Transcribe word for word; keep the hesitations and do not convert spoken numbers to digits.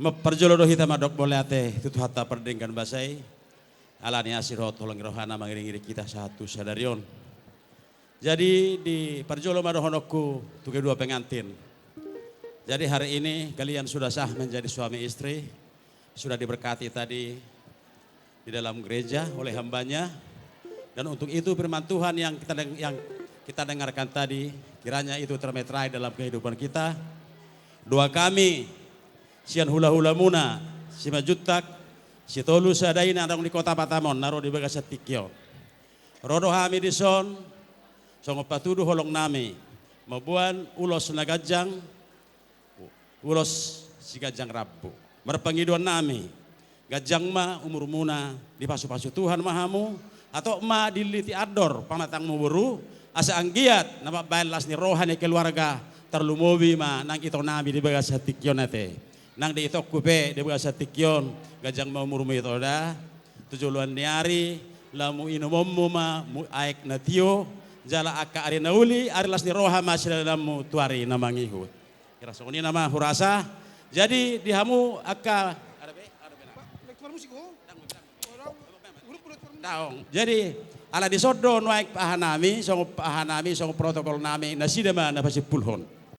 Parjolo do hita mandok mauliate tu Tuhanta pardenggan basa i, ala ni asi dohot holong ni rohana mangiring-iring hita sahat tu sadari on. Jadi di parjolo ma dohononku tu kedua pengantin. Jadi hari ini kalian sudah sah menjadi suami istri, sudah diberkati tadi di dalam gereja oleh hambanya. Dan untuk itu firman Tuhan yang kita deng-, yang kita dengarkan tadi, kiranya itu termeterai dalam kehidupan kita. Doa kami, sian hula-hulamuna, Simanjuntak, Sitolu sada ina naung di kota Batam on, na ro di bagasan tingki on. Ro do hami dison, songon patudu holong nami, mamboan ulos na ganjang, ulos siganjang rambu. Marpangidoan nami, ganjang ma umurmuna, dipasu-pasu Tuhan ma hamu, hatop ma diliti andor pamatangmu boru, asa anggiat na mambahen las ni roha ni keluarga, tarlumobi ma nang ito nami di bagasan tingki on ate. Nang di itongku pe di bagasan tingki on, ganjang ma umurmu ito da, tu joloan ni ari, lamu inomonmu ma mu-, aek na tio, jala angka ari na uli, ari las ni roha ma sidalananmu tu ari na mangihut. Kira songon i nama hurasa. Jadi di hamu angka, ada be, ada be na. Daong. Jadi ala dison do nuaeng aha nami, songon aha nami, songon protokol nami, nasida ma na pasimpulhon.